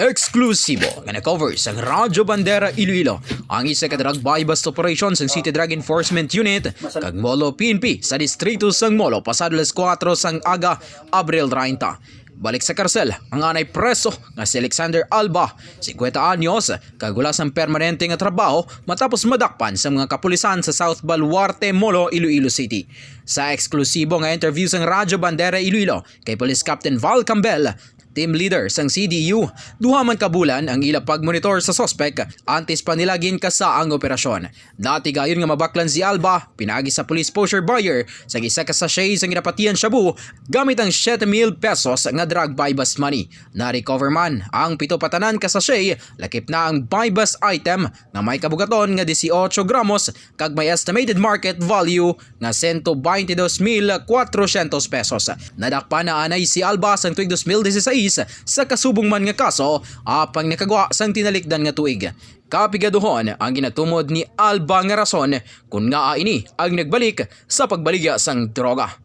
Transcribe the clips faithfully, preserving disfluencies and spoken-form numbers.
Eksklusibo nga na-cover sang Radyo Bandera Iloilo ang isa ka drug buy-bust operation sang City Drug Enforcement Unit kag Molo P N P sa distrito sang Molo pasado alas kuwatro sang aga, Abril treinta. Balik sa karsel ang anay preso nga si Alexander Alba, singkwenta anyos, kag wala sang permanente nga trabaho matapos madakpan sa mga kapulisan sa South Baluarte, Molo, Iloilo City. Sa eksklusibo nga interview sang Radyo Bandera Iloilo kay Police Captain Val Cambel, team leader sang C D U, duha man ka bulan ang ila pagmonitor sa suspek antes pa nila ginkasa ang operasyon. Dati gayon nga mabaklan si Alba, pinaagi sa police poseur buyer sang isa ka sachet sang ginapatihan shabu gamit ang siete mil pesos nga drug buy-bust money. Na-recover man ang pito pa tanan ka sachet, lakip na ang buy-bust item nga may kabugaton nga dieciocho gramos kag may estimated market value nga sento baynte dos mil kwatrosyentos pesos. Nadakpan na anay si Alba sang tuig dos mil dieciséis sa kasubong man nga kaso, apang nakagwa sang tinalikdan nga tuig. Kapigaduhon ang ginatumod ni Alba nga rason kon ngaa ini ang nagbalik sa pagbaligya sang droga.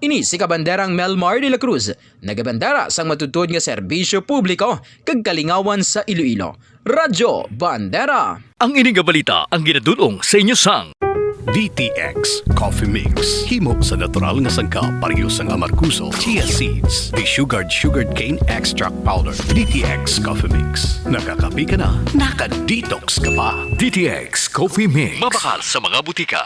Ini si Kabanderang Melmar de la Cruz, nagabandera sang matudtod nga serbisyo publiko kag kalingawan sa Iloilo. Radyo Bandera. Ang ini nga balita ang ginadul-ong sa inyo sang D T X Coffee Mix. Himo sa natural nga sangkap, pareho sang amargoso, chia seeds, desugared sugarcane extract powder. D T X Coffee Mix. Nakakape ka na, naka-detox ka pa. D T X Coffee Mix. Mabakal sa mga butika.